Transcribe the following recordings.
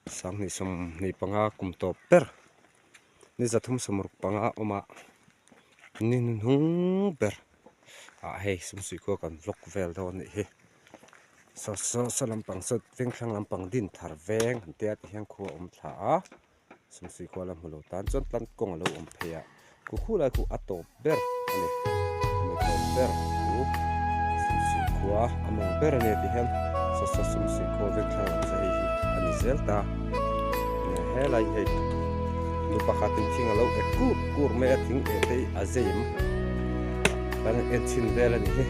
Sanghnih sawmhnih panga kum tawp ber ni zathum sawmruk panga awma ni hnuhnung ber ah hei sumsuih khua kan vlog vel dawn anih hi saw saw saw lampang saw vengthlang lampang din thar veng an tia ti hian khua a awm thla a sumsuih khua la hmu lo tan chuan tlan kawng a lo awm phei a khu khu lai khu a tawp ber a ni a tawp ber chu sumsuih khua a mawng ber a ni ti hian saw saw sumsuih khua vengthlang lam chu hei hi a ni zel ta helai hi hei nu pakhatin thing a lo ek kur kur mai a thing eh te hi a zeim kan en chhin vel a nih hi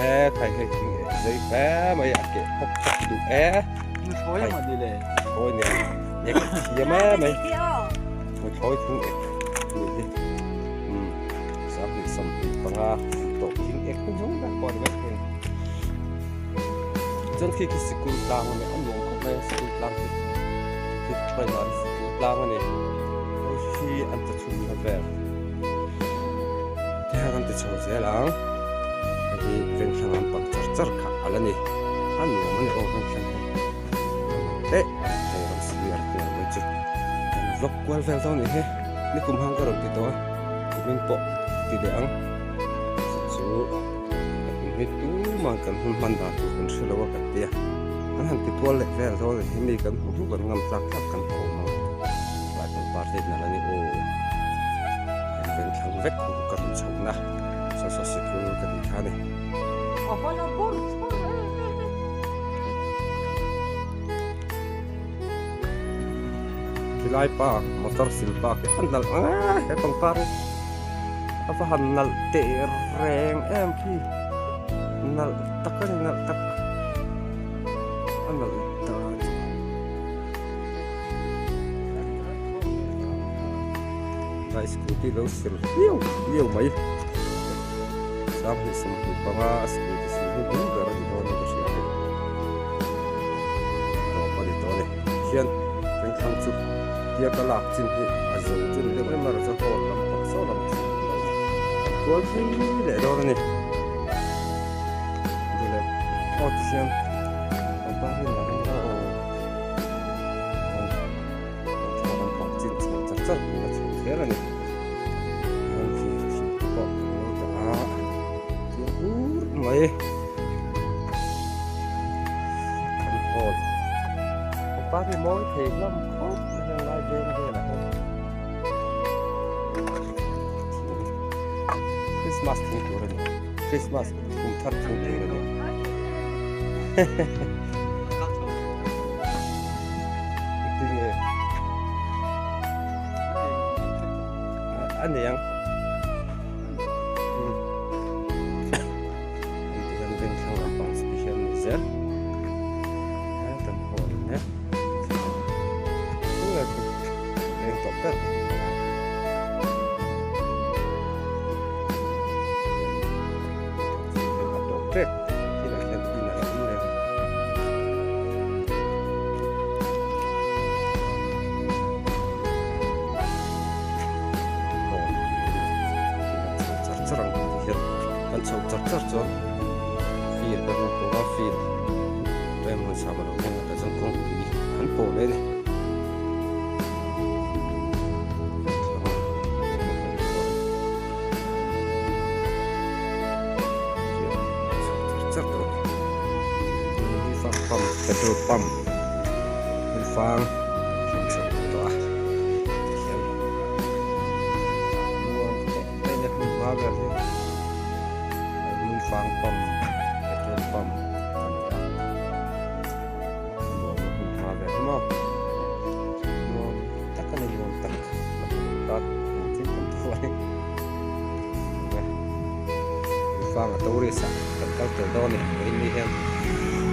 e khai hei thing eh zei hle mai a keh phawk phawk duh e Thawi emaw ni le thawi nen ek thiam e mai thawi thing ek nih hi um sanghnih sawmhnih panga tawh thing ek hun zawng tak pawh a ni mai thei chuan khi khi sikul tlang a ni a nuam khawp mai a sikul tlang hi khi primary sikul tlang a ni hei hi an ta chhun na vel te hian an ti chho zel ang hei hi vengthlang an pang char char kha a la ni a nuam a ni aw vengthlang hi eh hei ram senior te ang mai chu kan vlog kual vel dawn a ni hi nikum hang ka rawn ti tawh a kumin pawh ti leh ang chu chu ka tum hi tumah kan hun hman dan tur kan hre lo a kan tia an han ti kual leh vel dawn a ni hi mi kan hmu hmu kan ngam tlak tlak kan kawm ang tlai pangpar te nalh a ni aw an veng thlang vek khu ka rawn chhoh na saw saw sikul ka tih kha a ni. Khilai pa motor sil pa khi a nalh ang e he pangpar hi a va han nalh teh reng em khi nalh tak a ni nalh tak a nalh ta. Lai scooty lo sil hliau hliau mai sanghnih 25 a scooty sil hi hming ber a ni dawn in ka hria hei tawp a ni tawh a ni hian tengthlang chu tia ka lak chin hi a zo chu ni deuh em a rawn hawn lampang saw lam chu a lo kual phei leh dawn a ni duhleh aw ti hian pangpar hi a ring a aw. Thla kan pang chin chho char char tur a chho zel a ni. Hian khi thing te pawh kan lo dah a, thil hur mai. Kan hawl pangpar hi mawi thei hlawm khawp mai heng lai veng velah hian thing Christmas thing tur a ni Christmas kum thar thing tur a ni. A nei ang an ti hian vengthlang lampang chu ti hian a ni zel he kan hawn nia tunah chu veng tawp ber a tawp tep. Thil ah hian in a lo awm reng a. Aw thil an chho char char ang ti hian kan chho char char chuan field a hmu pawh a field rem hun cham a lo hmang a tah chuan kawngpui an pawh leh a ni. Petrol pump hmuifang a chho tawh a tihian muang teh mai a hmun hma vel hi hmuifang pump petrol pump a ni a nuam a hmun hma vel hi maw nuam tak a ni nuam tak a hmu ta. Fang a tourist ah kan kal tel dawn a ni vawiin ni hian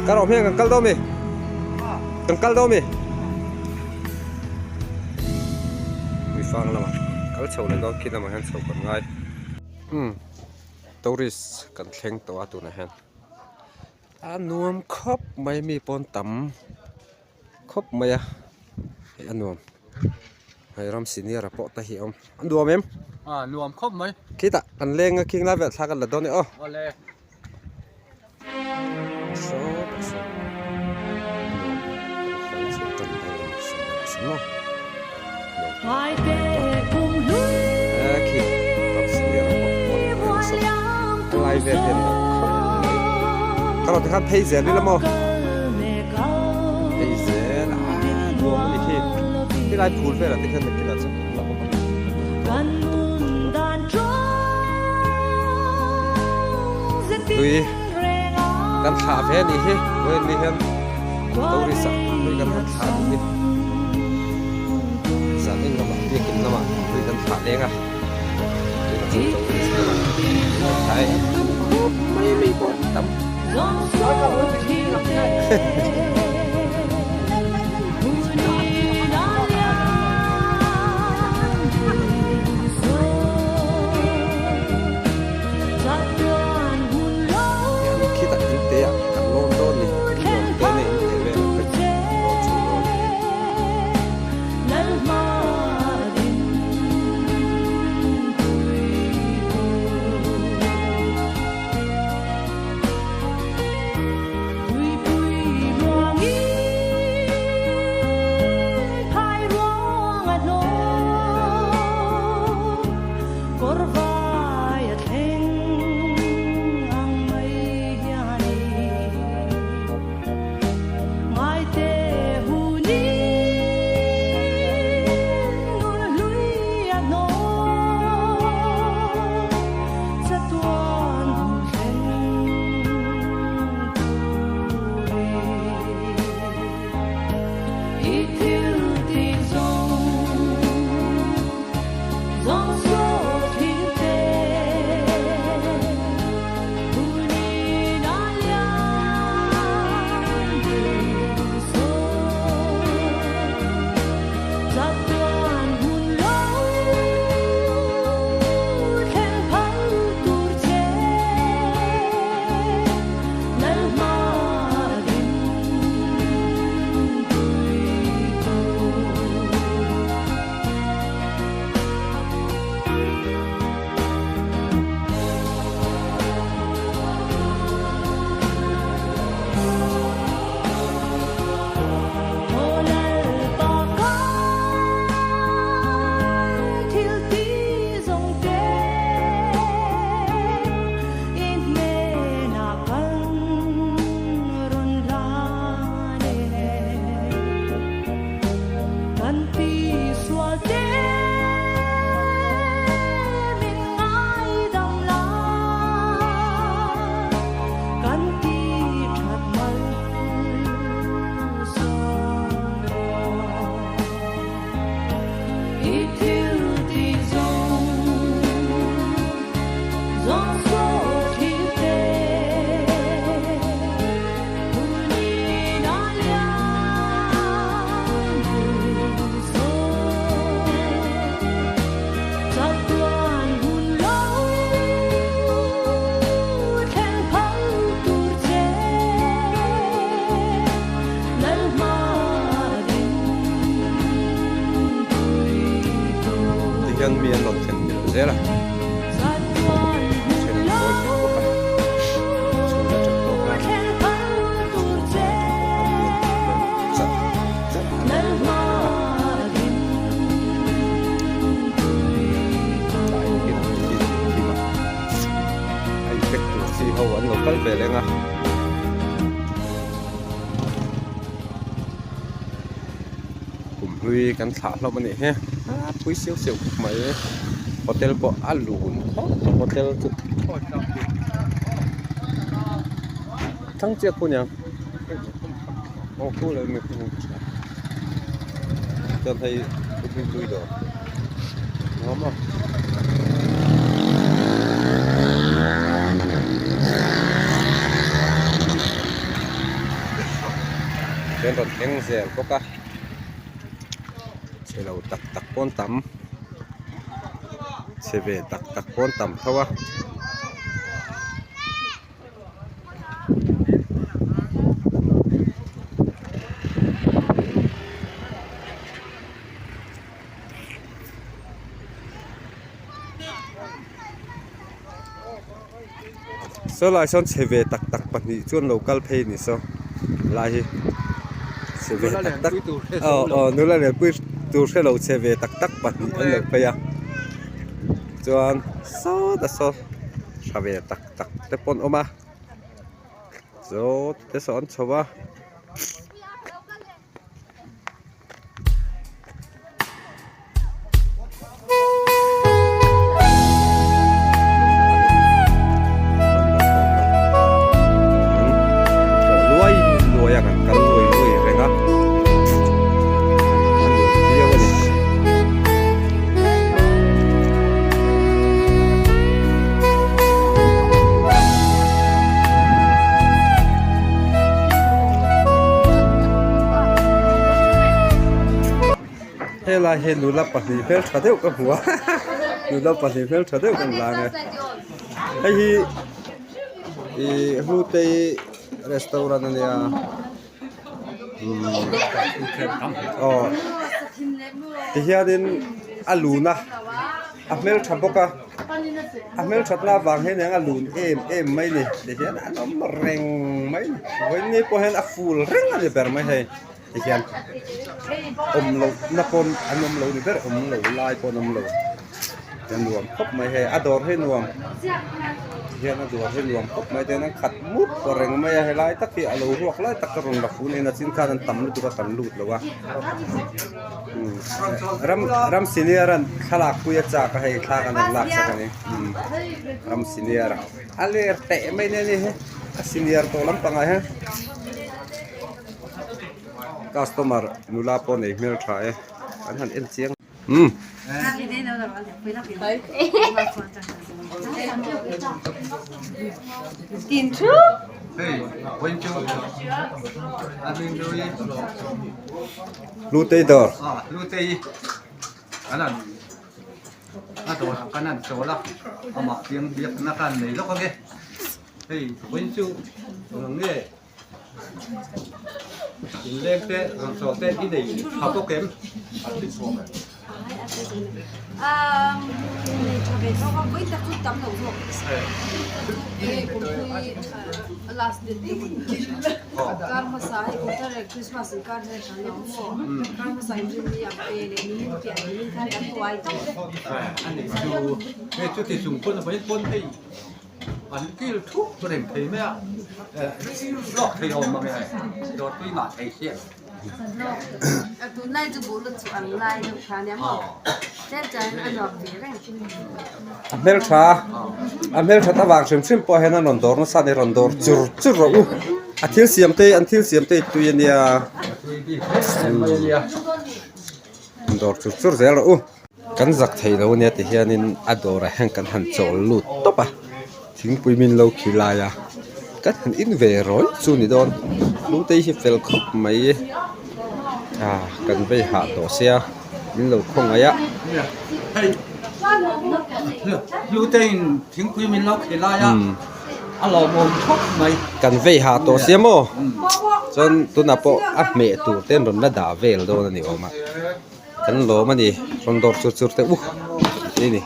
kar awm hian kan kal dawn mi kan kal dawn mi Fang lamah kal chho leh dawn khi lamah hian chho kan ngai umm tourist kan thleng tawh a tunah hian a nuam khawp mai mi pawn tam khawp mai a hei a nuam hei ram senior a pawh te hi a awm a nuam em a nuam khawp mai khitah kan leng a khing lai vel thla kan la dawn e aw awle saw saw a nuam kan fang chho tan dawn a ni. maw He khi ramsenior a bawk pawh ni thei nasa a lai vel hian a khawp mai ka rawn tikhan phei zel ila maw phei zel a nuam a ni khi helai phul velah te khian nakinah chuan kan la awm ang tui kan thlah ve a nih hi vawiin ni hian tourist ah tui kan han thlah duh ni zan in lamah biakin lamah tui kan thlah leng a tunah chuan tourist lamah tui kan thlah e tam khawp mai mai pawh an tam. Khitah in te ah kan lawn dawn ni nuam te nei in te vel ah kan lawn chho dawn. Tihian mi an rawn thlen belh zel a, then an kawi thei bawk a, chhun atang pawh khan chhun hma atang pawh khan mi an rawn chat chat a an rawn luh belh a. Tlai nakin ang khi thim a, a effect tur chi ho an lo kal ve leng a. Kum hlui kan thlah hlawm a nih hi a pui siau siau khawp mai hotel pawh a lun khawp mai hotel chu thlang chiah khu aniang aw khu leh mi khu chuan hei hlui dawr nuam a. Chuan rawn thleng zel bawk a chhe lo tak tak pawn tam chhe ve tak tak pawn tam tho a. Saw lai sawn chhe ve tak tak pahnih chuan lo kal phei a ni saw lai hi chhe. Che ve tak tak aw aw nula lenpui tur hre lo che ve tak tak pahnih an lo phei a chuan sawta saw tha ve tak tak te pawh an awm a saw te saw an chho a. Luai luai a kan kal luai luai reng a a nuam viau a ni. Helai hi nula pahnih hmeltha deuh ka hmu a nula pahnih hmeltha deuh kan lang e hei hi ih hlutei restaurant a nia aw tihianin a lun a a hmeltha bawk a a hmelthatna avang hian eng a lun em em mai a ni tihian an awm reng mai a ni vawiin ni pawh hian a ful reng a ni ber mai hei. Tihian awm loh na pawn an awm lo ni ber awm lo lai pawh an awm lo a nuam khawp mai hei a dawr hi nuam tihian a dawr hi nuam khawp mai tihian an khat mup reng mai a helai tak hi a lo ruak lai tak ka rawn la fun en a chin khan an tam lutuk a kan lut lo a ram ram senior an thlalak pui a chak a hei thla kan han lak sak a ni ram senior a a ler teh mai nen a ni hi a senior tawh lampangah hian. Customer nula pawh nei hmel tha e an han en chiang umm. Hlutei dawr. Inleng te rawn chawl te i nei tha bawk em? Hei chuti chung pawn pawn hei. An kil thup reng thei mai a, hlawk thei awm mang e, dawr tui ngah thei sia. A hmeltha a hmelthat avang hrim hrim pawh hian an rawn dawr nasa a ni rawn dawr chur chur rawh u a thil siam te an thil siam te tui a nia dawr chur chur zel rawh u. Kan zak thei lo ania ti hianin a dawrah hian kan han chawl lut tawp a thingpui min lo khi lai a kan han in ve rawih chu ni dawn hlutei hi fel khawp mai ah kan vei hah tawh sia min lo khawngaih a. Kan vei hah tawh sia maw chuan tunah pawh a hmeh tur te an rawn la dah vel dawn a ni awm a. Kan lawm a ni rawn dawr chur chur teh u tih a ni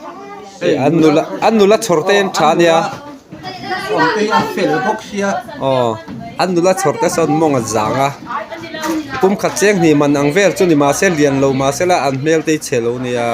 hei an nula an nula chhawr te an tha a nia aw an nula chhawr te sawn mawng a zang a pum khat cheng hnih man ang vel chu ni mahse lian lo mahse la an hmel te hi chhe lo nia.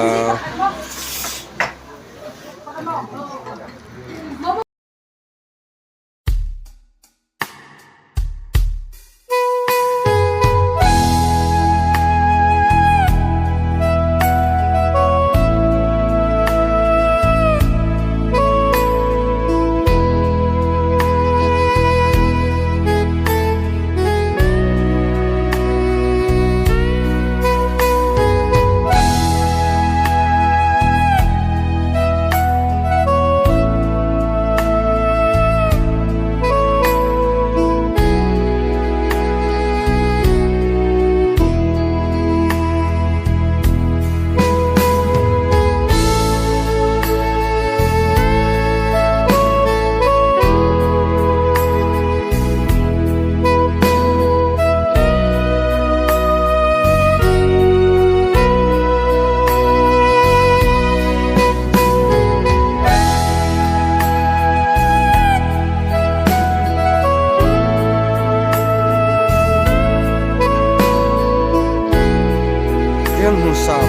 Hian hmuhsam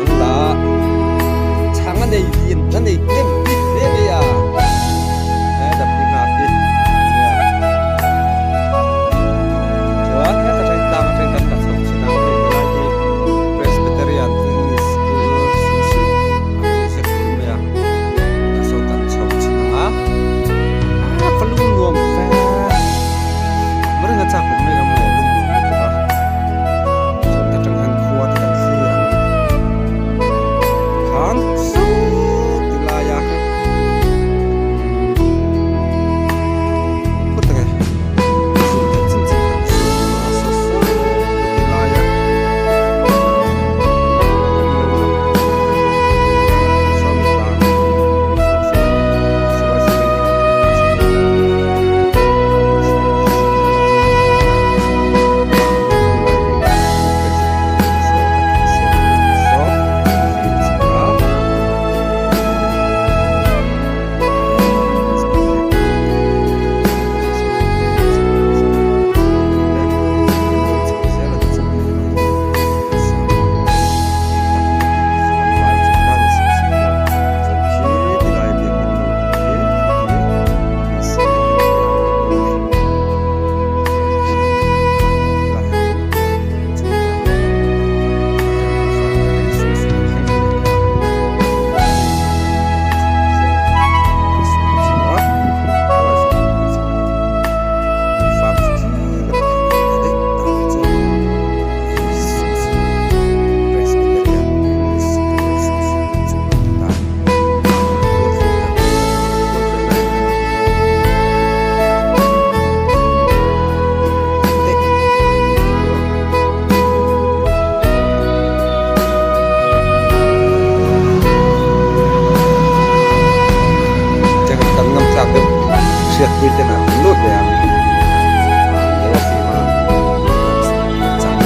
an la a, chhang a nei lian a nei hnem bik hle mai a, he dapti nghak hi nia chuan heta tang tlang atang kan la chho chin ang hei helai hi Presbyterian English School Sumsi a tih zet tur mai a, tah sawn kan chho chin ang a, ah ka lung nuam ve maringa chak awm mai ang maw lung nuam lutuk a. Chuan ta tang hian khua te kan thlir ang khan sawt ti lai a phawt ang e zoom theih chin chin kan zoom ang a saw sawt ti lai a kan lo lang sawmi tlang saw saw Kan ngam tlak deuh hriatpui ten ah kan lut ve ang alo fim a chak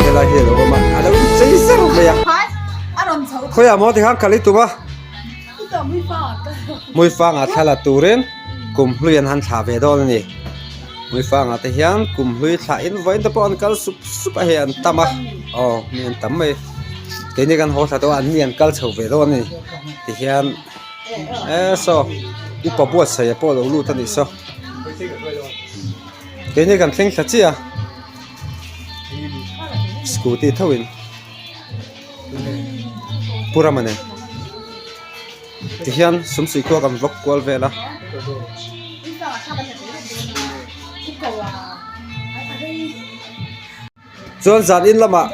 Helai hi alo awm a, alo inchei zar mai a. Khawiah maw tikhan kal i tum a? Hmuifangah thla la turin kum hlui an han thlah ve dawn a ni. Hmuifangah te hian kum hlui thlah in vawiin te pawh an kal sup sup a hei an tam a, aw mi an tam mai. Keini kan haw thla tawh a anni an kal chho ve dawn a ni. Tihian e saw upa buatsaih pawh a lo lut a nih saw. Keini kan thleng thla chiah a scooty tho in pu rama nen tihian sumsui khua kan vlog kual vel a. Chuan zan in lamah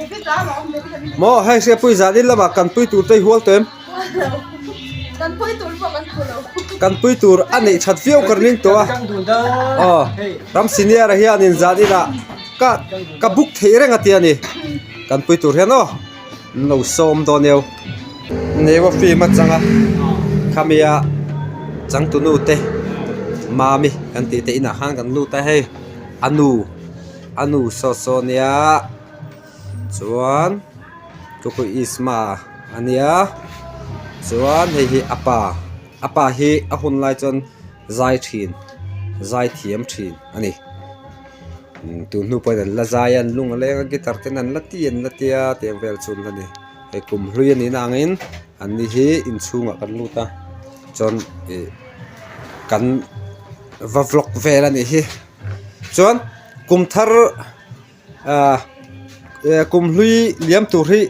maw hei hriatpui zan in lamah kan pui tur te i hual tawh em? Kan pui tur a neih that viau ka ring tawh a aw ram senior a hianin zan inah ka ka book theih reng a tia ni kan pui tur hian aw an lo sawm dawn eo Neiwa film atanga khamia changtunu te mami kan tih te inah khan kan lut a hei a nu. A nu saw saw nia chuan tukui isma a nia chuan hei hi a pa a pa hi a hun lai chuan zai thin zai thiam thin a ni tun hnu pawhin an la zai a an lung a leng a guitar ten an la ti an la tia tiang vel chu an la ni hei kum hlui a nih na angin an ni hi inchhungah kan lut a chuan ih kan va vlog vel a nih hi. Chuan kum thar ah kum hlui liam tur hi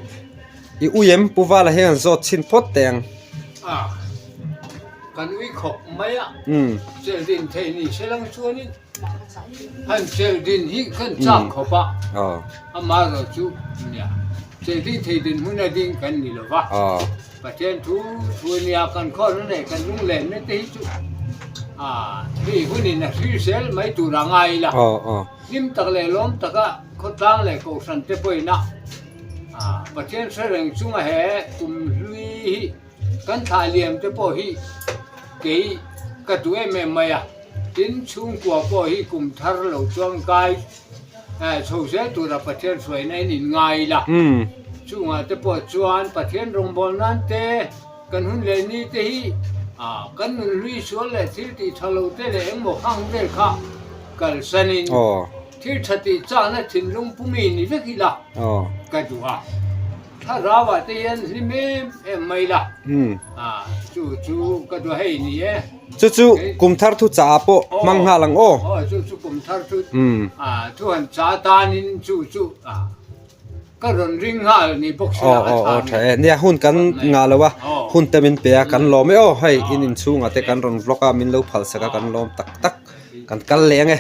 i ui em Pu Vala hian an zawt chhin phawt teh ang. Ah kan ui khawp mai a chelhdin thei ni se lang chuanin han chelhdin hi kan chak khawp a amaherawh chu nia chelhdin thei dinhmun a ding kan ni lo va Pathian thu thu nia kan khawlna leh kan lunglenna te hi chu hei hunin a hrisel mai tur a ngai ila. Hlim tak leh lawm taka khawtlang leh kohhran te pawhin a Pathian hre reng chunga he kum hlui hi kan thlah liam te pawh hi kei ka duh em em mai a. Tin, chhungkua pawh hi kum thar lo chuang kai Chho zel tura Pathian hruaina in in ngai ila. Chungah te pawh chuan Pathian rawngbawlh nan te kan hun leh ni te hi Kan nunhlui sual leh thil tih tha lo te leh engmaw khang vel kha kalsanin thil tha tih chakna thinlung pumi ni vek ila ka duh a. Thlarau ah te hian hlim em em mai la, chu chu ka duh hei ni e. Chu chu kum thar thu chah ah pawh hmang nghal ang aw. Aw chu chu kum thar thu thu han chah tanin chu chu ka rawn ring nghal ni bawk si la a tha tha e. Nia hun kan ngah lo a, hun te min pe a kan lawm e aw hei in inchhungah te kan rawn vlog a min lo phal sak a kan lawm tak tak kan kal leh ang e.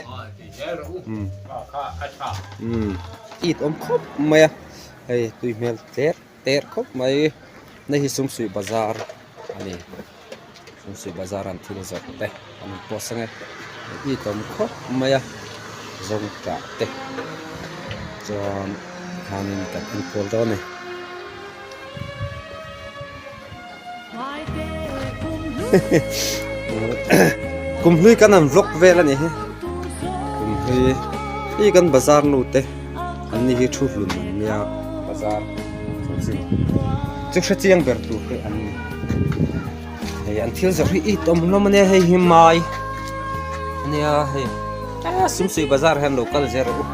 It awm khawp mai a. Hei tui hmel tler ter khawp mai na hi sumsuih bazar a ni sumsuih bazar an thil zawrh te an in post ang e i tawm khawp mai a zawngtah te chuan khanin kan enkual dawn a ni. Kumhlui kan han vlog vel a nih hi kumhlui hi kan bazar nu te an ni hi thu hlun an nia bazar chanchin chu hre chiang ber tur te an ni hei an thil zawrh hi it awm hlawm ania hei hi mai ania hei a sumsuih bazar hian lo kal zel rawh u.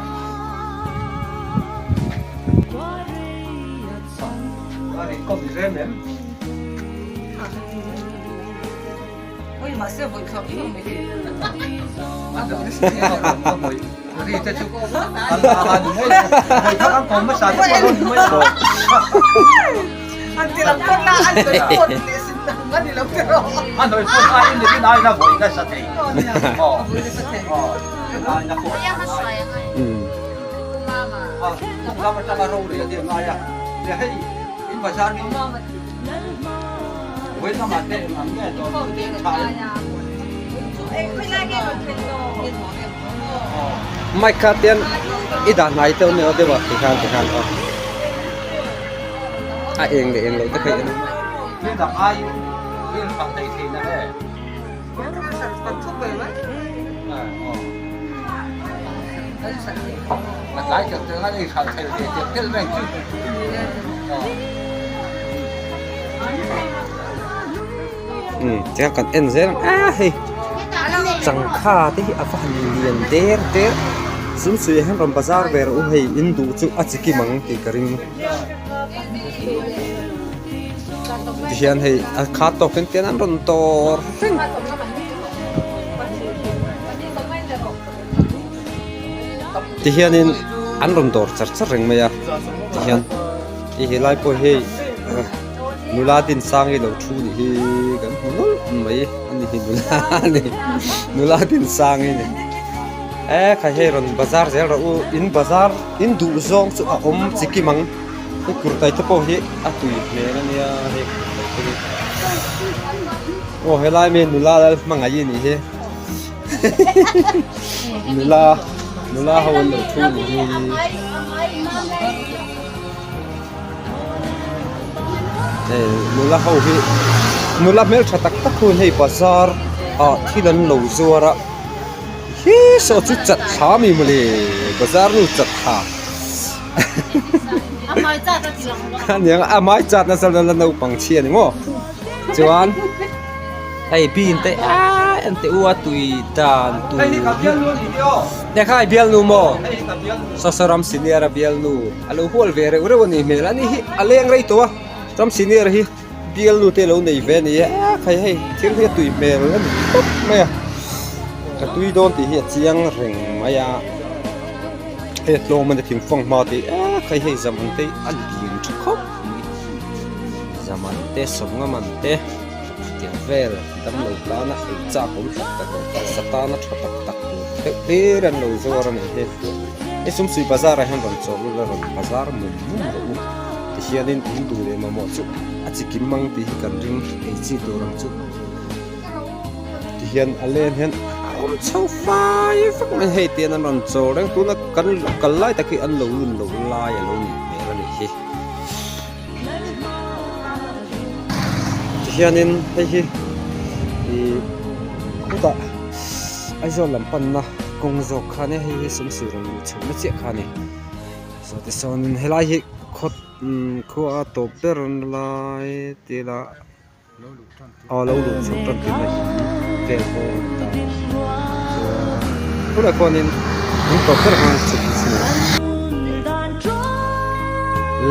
Mic kha tian i dah hnai teuh nia deuh a tikhan tikhan aw a eng leh eng loh te kha i en umm tiang kan en zel ang a hei changkha te hi a va han lian der der zumsuih ah hian rawn bazar ve rawh u hei in duh chu a chi kim ang tih ka ring. Tihian hei a khat tawk in tian an rawn dawr reng. Tihianin an rawn dawr char char reng mai a tihian hei helai pawh hi nula Dinsangi lo thu nih hi kan hmu nawlh mai a ni hi nula a ni nula Dinsangi ni e khai hei rawn bazar zel rawh u in bazar in duh zawng chu a awm chi kim ang. He kurtai te pawh hi a tui hmel a nia hei kurtai te hi aw helai mi nula lal hmangaih a nih hi nula nula ho an lo thu nih hi hei nula ho hi nula hmeltha tak tak hun hei bazar ah thil an lo zuar a hi saw chu chat thla a mi mawle bazar nu chat thla. Aniang a mai chat nasa la naupang chhia ni maw chuan hei bean te a en teh u a tui dan tur hi ne kha i bialnu maw saw ram senior a bialnu a lo hual ve reuh reuh a nih hmel a ni hi a leng rei tawh a ram senior hi bialnu te lo nei ve a ni a khai hei thil hi a tui hmel a ni tawp mai a ka tui dawn tih hi a chiang reng mai a. Hei a tlawm a ni thingfang hma te e khai hei zaman te a lian tha khawp mai zaman te sawmnga man te tiang vel damlo tana ei chak awm tak tak leh taksa tana tha tak tak tur deuh hlir an lo zuar a nih hi hei sumsui bazar ah hian rawn chawl ula rawn bazar mum mum rawh u tihianin in duh leh mamawh chu a chi kim mang tih hi kan ring ei chi tur ang chu. Tihian a len hian a awm chho fai vek mai hei tian an rawn chawl reng tuna kan kal lai tak hi an lo lun loh lai a lo nih hmel a nih hi tihianin hei hi ih khutah Aizawl lam panna kawng zawk kha nia hei hi sumsi rawn luh chhoh na chiah kha a ni saw tisawn helai hi khaw khua a tawp ber lai tila. Aw lo luh chhoh tan tirh na in vel pawh a ni ta chuan tunah khuanin in tawp ber khan chhuk hi chhin a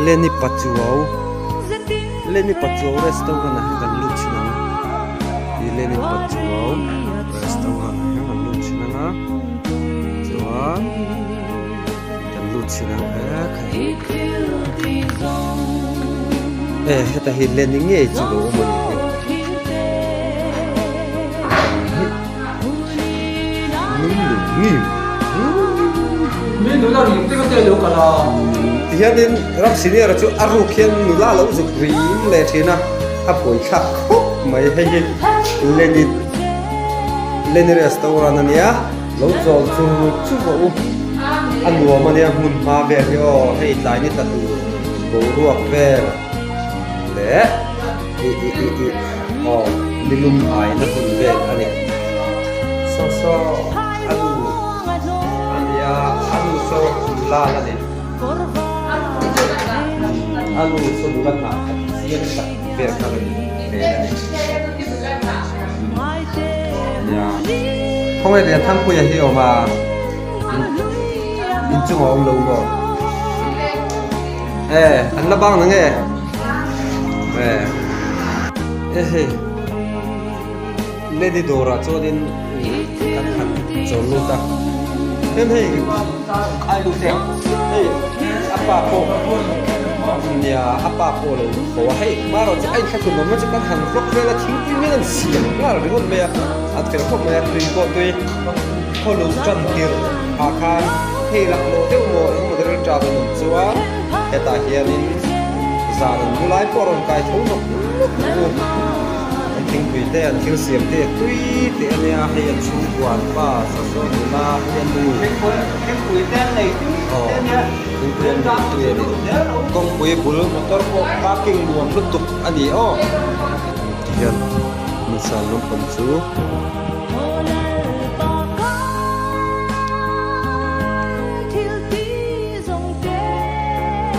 Lenny Pachuau Lenny Pachuau restaurant ah hian kan lut chhin ang ih Lenny Pachuau restaurant ah hian kan lut chhin ang a chuan kan lut chhin ang e khai. E heta hi Lenny ngei chu lo awm a ni hi tihianin ram senior chu a ruk hian nula lo zuk rim leh thin a a buaithlak khawp mai hei hi Lenny Lenny restaurant a nia lo chawl chu chu rawh u a nuam a nia hmun hma vel hi aw hei tlai ni tla tur boruak vel leh ih ih ih ih aw nilum aina hun vel a ni saw saw a nu a nia a nu saw nula la ni a nu saw nula hnah khat chiang tak vel kha rawn hmel a ni nia khawnge Lianthangpuia hi a awm a inchungah a awm lo maw. E an la bang nange e e hei lady dawrah chuanin kan han chawl lut a hian hei hei a pa pawh nia a pa pawh lo haw a hei marawh chu a inthlahrun awm chu kan han vlog vel a thingpui mial an siam nghal ringawt mai a a fel khawp mai a tui pawh tui khaw luh tan tirh ah khan hei laklawh deuh maw engemaw rilru ṭap an awm chuan hetah hianin zan an bu lai pawh a rawn kai tho nawk nawk u an thingpui te an thil siam te tui teh a nia hei an chhungkua an pa sasaw nula hei a nu aw thingpui an nei tui a ni kawngpui bul motor pawh parking nuam lutuk a ni aw tihian hmun lampang chu.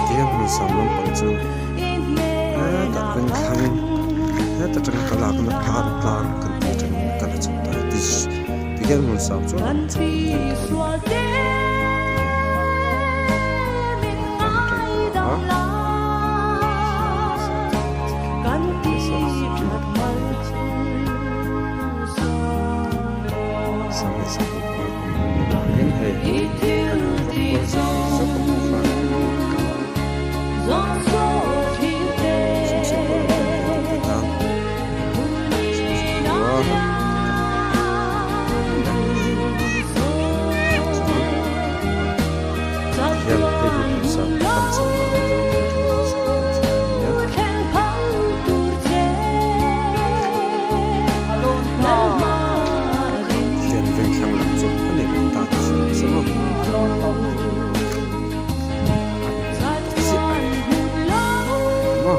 Tihian hmun sang lampang chu hetah veng thlang heta tanga ka lakna phan tlang kan tih atangin ka la chho ta a tihian hmun sang chu a lang chho Hian vengthlang lam chu a ni reng ta tih hriat nasa maw a ni reng ta chiah a ni maw.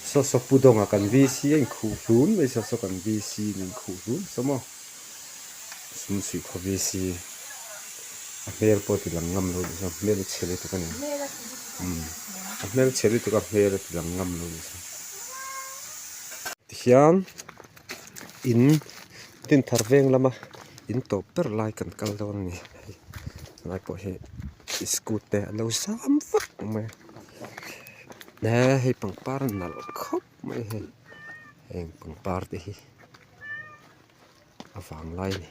Saw saw pu dawnga kan VC a inkhuh hlun mai saw saw kan VC in inkhuh hlun saw maw sumsuih khaw VC a hmel pawh ti lang ngam lo ni saw hmel a chhe lutuk a ni umm a hmel chhe lutuk a hmel a ti lang ngam lo ni saw tihian in dinthar veng lama in tawp ber lai kan kal dawn a ni hei helai pawh hi scooty te a lo zam vak mai a he hei pangpar a nalh khawp mai hei heng pangpar te hi a vang lai a ni.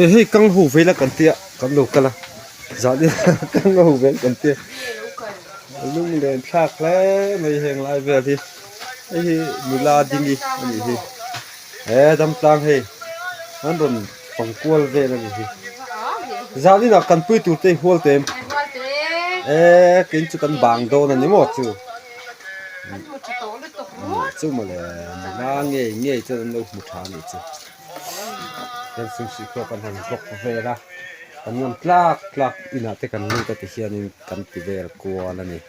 E hei kang ho vel a kan tia kan lo kal a zan in kang ho vel kan tia lunglen thlak hle mai heng lai vel hi hei hi nula ding i a nih hi he damtlang hei an rawn pang kual vel a nih hi zan inah kan pui tur te hi hual te em e kein chu kan bang dawn a ni maw chu. Chu mawle nula ngei ngei chuan an lo hmu tha a nih chu. Hian sumsuih pawh kan han vlog vel a, kan ngam tlak tlak inah te kan lut a ti hianin kan ti vel kual a ni.